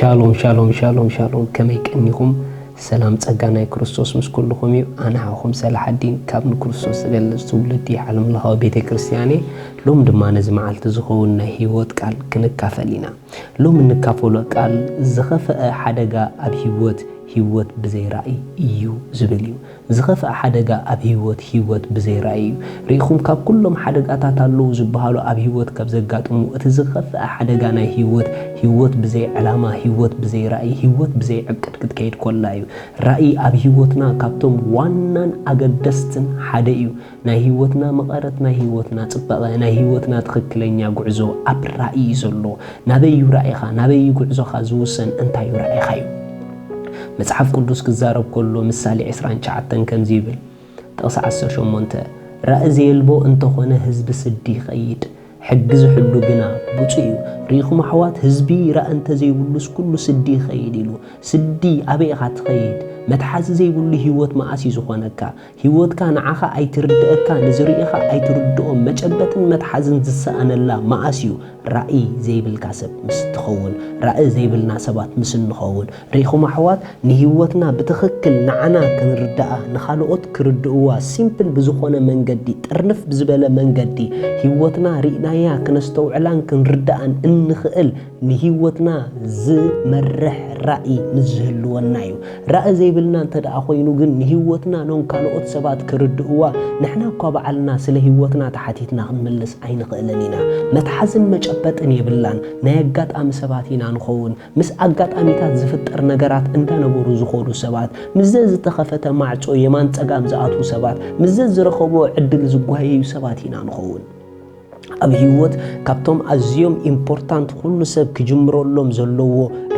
ሻሎም ሻሎም ሻሎም ሻሎም፣ ከመይ ቀኒኹም? ሰላም ጸጋ ናይ ክርስቶስ ምስ ኩልኹም እዩ። ኣነ ሓኹም ሰላሓዲን ካብ ንክርስቶስ ዝገልጽ ትውልዲ ዓለምለኻዊ ቤተ ክርስቲያን እየ። ሎም ድማ ነዚ መዓልቲ ዝኸውን ናይ ህይወት ቃል ክንካፈል ኢና። ሎም እንካፈሎ ቃል ዝኸፈአ ሓደጋ ኣብ ህይወት፣ ህይወት ብዘይ ራእይ እዩ ዝብል እዩ። ዝኸፍአ ሓደጋ ኣብ ህይወት፣ ህይወት ብዘይ ራእይ እዩ። ርኢኹም፣ ካብ ኩሎም ሓደጋታት ኣለዉ ዝበሃሉ ኣብ ህይወት ካብ ዘጋጥሙ፣ እቲ ዝኸፍአ ሓደጋ ናይ ህይወት፣ ህይወት ብዘይ ዕላማ፣ ህይወት ብዘይ ራእይ፣ ህይወት ብዘይ ዕቅድ ክትከይድ ኮላ እዩ። ራእይ ኣብ ህይወትና ካብቶም ዋናን ኣገደስትን ሓደ እዩ። ናይ ህይወትና መቐረት፣ ናይ ህይወትና ጽባቐ፣ ናይ ህይወትና ትኽክለኛ ጉዕዞ ኣብ ራእይ እዩ ዘሎ። ናበይ እዩ ራእይኻ? ናበይ እዩ ጉዕዞኻ ዝውሰን? እንታይ እዩ ራእይኻ እዩ? መጽሓፍ ቅዱስ ክዛረብ ከሎ ምሳሌ ዕስራን ትሽዓተን ከምዚ ይብል፣ ጥቕሲ ዓሰርተ ሸሞንተ፣ "ራእይ ዘየልቦ እንተኾነ ህዝቢ ስዲ ይኸይድ፣ ሕጊ ዝሕሉ ግና ብፁዕ እዩ።" ርኢኹም ኣሕዋት፣ ህዝቢ ራእይ እንተዘይብሉስ ኩሉ ስዲ ይኸይድ ኢሉ። ስዲ ኣበይ ኢኻ ትኸይድ? መትሓዚ ዘይብሉ ህይወት መኣስ እዩ ዝኾነካ? ህይወትካ ንዓኻ ኣይትርድኣካ፣ ንዝርእኻ ኣይትርድኦም፣ መጨበጥን መትሓዝን ዝሰኣነላ መኣስ እዩ? ራእይ ዘይብልካ ሰብ ምስ ትኸውን፣ ራእይ ዘይብልና ሰባት ምስ እንኸውን። ርኢኹም ኣሕዋት፣ ንህይወትና ብትኽክል ንዓና ክንርድኣ፣ ንኻልኦት ክርድእዋ፣ ሲምፕል ብዝኾነ መንገዲ፣ ጥርንፍ ብዝበለ መንገዲ፣ ህይወትና ርኢናያ ክነስተውዕላን ክንርድኣን እንኽእል፣ ንህይወትና ዝመርሕ ራእይ ምስ ዝህልወና እዩ። ራእይ ዘይብልና እንተ ደኣ ኮይኑ ግን፣ ንህይወትና ኖን ካልኦት ሰባት ክርድእዋ፣ ንሕና እኳ በዓልና ስለ ህይወትና ተሓቲትና ክንምልስ ኣይንኽእልን ኢና። መትሓዝን መጨበጥን የብላን። ናይ ኣጋጣሚ ሰባት ኢና ንኸውን። ምስ ኣጋጣሚታት ዝፍጠር ነገራት እንዳነበሩ ዝኾዱ ሰባት፣ ምስ ዘዝተኸፈተ ማዕጾ የማን ጸጋም ዝኣትዉ ሰባት፣ ምስ ዘዝረኸብዎ ዕድል ዝጓየዩ ሰባት ኢና ንኸውን። ኣብ ህይወት ካብቶም ኣዝዮም ኢምፖርታንት፣ ኩሉ ሰብ ክጅምረሎም ዘለዎ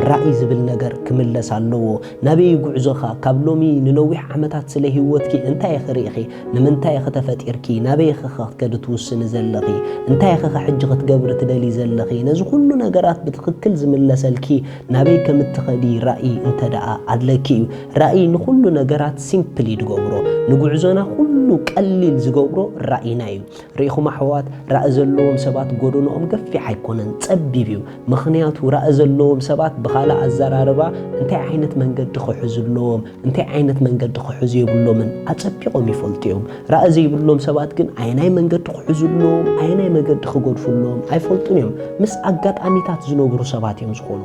ራእይ ዝብል ነገር ክምለስ ኣለዎ። ናበይ ጉዕዞኻ? ካብ ሎሚ ንነዊሕ ዓመታት ስለ ህይወትኪ እንታይ ኢኺ ርኢኺ? ንምንታይ ኢኺ ተፈጢርኪ? ናበይ ኢኺ ክትከዲ ትውስኒ ዘለኺ? እንታይ ኢኺ ሕጂ ክትገብሪ ትደሊ ዘለኺ? ነዚ ኩሉ ነገራት ብትኽክል ዝምለሰልኪ ናበይ ከም እትኸዲ ራእይ እንተ ደኣ ኣለኪ እዩ። ራእይ ንኹሉ ነገራት ሲምፕል እዩ ዝገብሮ። ንጉዕዞና ኩሉ ቀሊል ዝገብሮ ራእይና እዩ። ርኢኹም ኣሕዋት፣ ራእይ ዘለዎም ሰባት ጎደኖኦም ገፊሕ ኣይኮነን፣ ጸቢብ እዩ። ምኽንያቱ ራእይ ዘለዎም ሰባት ብኻልእ ኣዘራርባ እንታይ ዓይነት መንገዲ ክሕዙ ኣለዎም፣ እንታይ ዓይነት መንገዲ ክሕዙ የብሎምን ኣጸቢቖም ይፈልጡ እዮም። ራእይ ዘይብሎም ሰባት ግን ኣየናይ መንገዲ ክሕዙ ኣለዎም፣ ኣየናይ መገዲ ክገድፉ ኣለዎም ኣይፈልጡን እዮም። ምስ ኣጋጣሚታት ዝነብሩ ሰባት እዮም ዝኾኑ።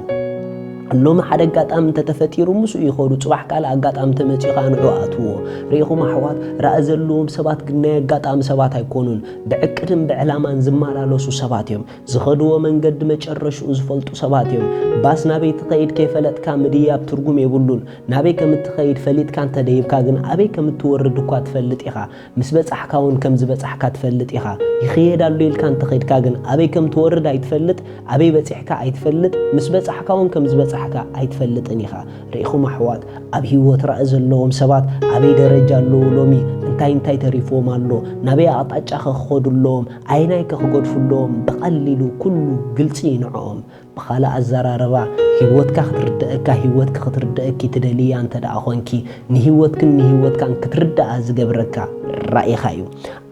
ሎሚ ሓደ ኣጋጣሚ እንተተፈጢሩ ምስኡ ይኸዱ፣ ጽባሕ ካልእ ኣጋጣሚ ተመጺኡ ኸኣ ንዕኡ ኣትዎ። ርኢኹም ኣሕዋት፣ ራእይ ዘለዎም ሰባት ግን ናይ ኣጋጣሚ ሰባት ኣይኮኑን። ብዕቅድን ብዕላማን ዝመላለሱ ሰባት እዮም። ዝኸድዎ መንገዲ መጨረሽኡ ዝፈልጡ ሰባት እዮም። ባስ ናበይ ትኸይድ ከይፈለጥካ ምድያብ ትርጉም የብሉን። ናበይ ከም እትኸይድ ፈሊጥካ እንተደይብካ ግን ኣበይ ከም እትወርድ እኳ ትፈልጥ ኢኻ። ምስ በጻሕካ እውን ከም ዝበጻሕካ ትፈልጥ ኢኻ። ይኽየድ ኣሎ ኢልካ እንተኸድካ ግን ኣበይ ከም ትወርድ ኣይትፈልጥ፣ ኣበይ በጺሕካ ኣይትፈልጥ፣ ምስ በጻሕካ እውን ከም ዝበጻሕካ ኣይትፈልጥን ኢኻ። ርኢኹም ኣሕዋት፣ ኣብ ህይወት ራእይ ዘለዎም ሰባት ኣበይ ደረጃ ኣለዉ ሎሚ? እንታይ እንታይ ተሪፍዎም ኣሎ? ናበይ ኣቕጣጫ ከ ክኸዱ ኣለዎም? ኣየናይ ከ ክገድፉ ኣለዎም? ብቐሊሉ ኩሉ ግልጺ እዩ ንዕኦም። ብኻልእ ኣዘራርባ፣ ህይወትካ ክትርድኣካ፣ ህይወትኪ ክትርድኣኪ ትደልያ እንተ ደኣ ኾንኪ፣ ንህይወትክን ንህይወትካን ክትርድኣ ዝገብረካ ራእይኻ እዩ።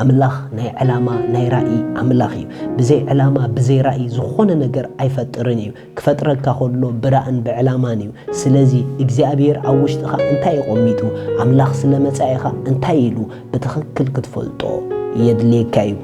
ኣምላኽ ናይ ዕላማ፣ ናይ ራእይ ኣምላኽ እዩ። ብዘይ ዕላማ፣ ብዘይ ራእይ ዝኾነ ነገር ኣይፈጥርን እዩ። ክፈጥረካ ከሎ ብራእን ብዕላማን እዩ። ስለዚ እግዚኣብሔር ኣብ ውሽጥኻ እንታይ እዩ ቀሚጡ፣ ኣምላኽ ስለ መጻኢኻ እንታይ ኢሉ ብትኽክል ክትፈልጦ የድልየካ እዩ።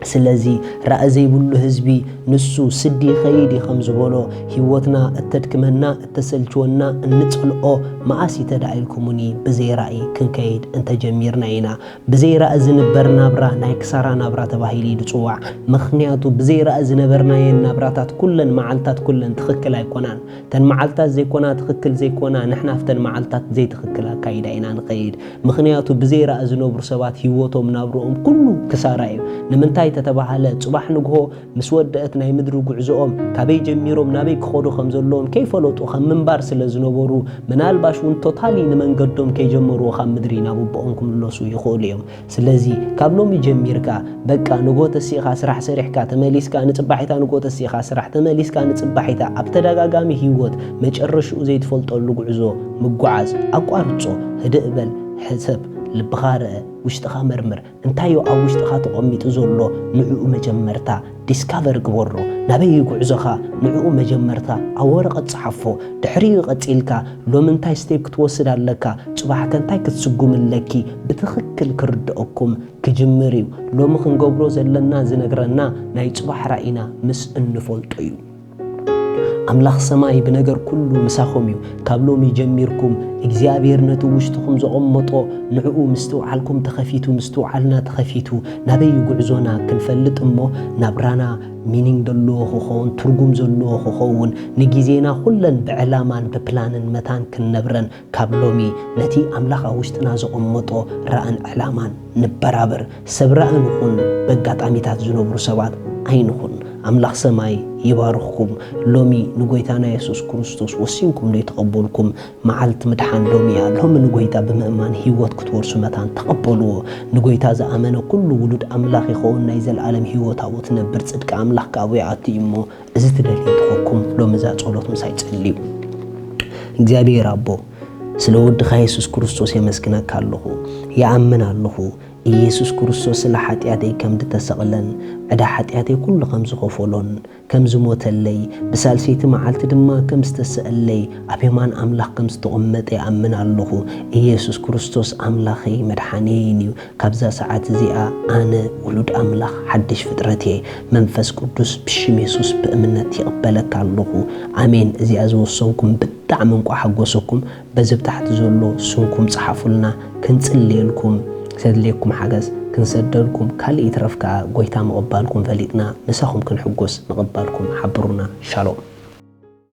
ስለዚ ራእይ ዘይብሉ ህዝቢ ንሱ ስዲ ይኸይድ እዩ ከም ዝበሎ፣ ህይወትና እተድክመና፣ እተሰልችወና፣ እንጸልኦ መኣስ እዩ ተዳኢልኩሙኒ ብዘይ ራእይ ክንከይድ እንተጀሚርና ኢና። ብዘይ ራእይ ዝንበር ናብራ ናይ ክሳራ ናብራ ተባሂሉ እዩ ዝጽዋዕ። ምኽንያቱ ብዘይ ራእይ ዝነበርናየን ናብራታት ኩለን መዓልታት ኩለን ትኽክል ኣይኮናን። እተን መዓልታት ዘይኮና ትኽክል ዘይኮና፣ ንሕና ኣብተን መዓልታት ዘይትኽክል ኣካይዳ ኢና ንኸይድ። ምኽንያቱ ብዘይ ራእይ ዝነብሩ ሰባት ህይወቶም ናብርኦም ኩሉ ክሳራ እዩ። ንምንታይ ተተባሃለ፣ ጽባሕ ንግሆ ምስ ወደአት ናይ ምድሪ ጉዕዞኦም ካበይ ጀሚሮም ናበይ ክኸዱ ከም ዘለዎም ከይፈለጡ ከም ምንባር ስለ ዝነበሩ፣ ምናልባሽ እውን ቶታሊ ንመንገዶም ከይጀመርዎ ካብ ምድሪ ናብ ኣቦኦም ክምለሱ ይኽእሉ እዮም። ስለዚ ካብ ሎሚ ጀሚርካ በቃ ንግሆ ተሲእኻ ስራሕ ሰሪሕካ ተመሊስካ ንጽባሒታ፣ ንግሆ ተሲእኻ ስራሕ ተመሊስካ ንጽባሒታ፣ ኣብ ተደጋጋሚ ህይወት መጨረሽኡ ዘይትፈልጠሉ ጉዕዞ ምጉዓዝ ኣቋርጾ። ህድእ በል፣ ሕሰብ፣ ልብኻ ርአ፣ ውሽጥኻ መርምር። እንታይ እዩ ኣብ ውሽጥኻ ተቐሚጡ ዘሎ? ንዕኡ መጀመርታ ዲስካቨር ግበሮ። ናበይ እዩ ጉዕዞኻ? ንዕኡ መጀመርታ ኣብ ወረቐት ጽሓፎ። ድሕሪኡ ቀጺልካ ሎሚ እንታይ ስቴፕ ክትወስድ ኣለካ፣ ጽባሕከ እንታይ ክትስጉም ኣለኪ ብትኽክል ክርድአኩም ክጅምር እዩ። ሎሚ ክንገብሮ ዘለና ዝነግረና ናይ ጽባሕ ራኢና ምስ እንፈልጦ እዩ። ኣምላኽ ሰማይ ብነገር ኩሉ ምሳኹም እዩ። ካብ ሎሚ ጀሚርኩም እግዚኣብሔር ነቲ ውሽጥኹም ዘቐመጦ ንዕኡ ምስትውዓልኩም ተኸፊቱ፣ ምስትውዓልና ተኸፊቱ ናበይ ጉዕዞና ክንፈልጥ እሞ ናብራና ሚኒንግ ዘለዎ ክኸውን፣ ትርጉም ዘለዎ ክኸውን፣ ንግዜና ኩለን ብዕላማን ብፕላንን መታን ክንነብረን ካብ ሎሚ ነቲ ኣምላኽ ኣብ ውሽጥና ዘቐመጦ ራእን ዕላማን ንበራበር። ሰብ ራእ ንኹን፣ በጋጣሚታት ዝነብሩ ሰባት ኣይንኹን። ኣምላኽ ሰማይ ይባርኽኩም። ሎሚ ንጎይታና የሱስ ክርስቶስ ወሲንኩም ዘይተቐበልኩም፣ መዓልቲ ምድሓን ሎሚ እያ። ሎሚ ንጎይታ ብምእማን ህይወት ክትወርሱ መታን ተቐበልዎ። ንጎይታ ዝኣመነ ኩሉ ውሉድ ኣምላኽ ይኸውን፣ ናይ ዘለኣለም ህይወት ኣብኡ ትነብር፣ ጽድቂ ኣምላኽ ከኣ ኣብኡ ይኣቱ እዩ እሞ፣ እዚ ትደልዩ እንተኾንኩም ሎሚ እዛ ጸሎት ምሳይ ጸልዩ። እግዚኣብሔር ኣቦ፣ ስለ ወድኻ የሱስ ክርስቶስ የመስግነካ ኣለኹ። ይኣምን ኣለኹ። ኢየሱስ ክርስቶስ ስለ ሓጢኣተይ ከም ዝተሰቕለን ዕዳ ሓጢኣተይ ኩሉ ከም ዝኸፈሎን ከም ዝሞተለይ ብሳልሰይቲ መዓልቲ ድማ ከም ዝተሰእለይ ኣብ የማን ኣምላኽ ከም ዝተቐመጠ ይኣምን ኣለኹ። ኢየሱስ ክርስቶስ ኣምላኸይ መድሓንየይን እዩ። ካብዛ ሰዓት እዚኣ ኣነ ውሉድ ኣምላኽ ሓድሽ ፍጥረት እየ። መንፈስ ቅዱስ ብሽም የሱስ ብእምነት ይቕበለካ ኣለኹ። ኣሜን። እዚኣ ዝወሰንኩም ብጣዕሚ እንቋ ሓጎሰኩም። በዚ ብታሕቲ ዘሎ ስምኩም ጸሓፉልና፣ ክንጽልየልኩም፣ ዘድልየኩም ሓገዝ ክንሰደልኩም፣ ካልእ ይትረፍ ከኣ ጎይታ ምቕባልኩም ፈሊጥና ምሳኹም ክንሕጎስ ምቕባልኩም ሓብሩና። ሻሎም።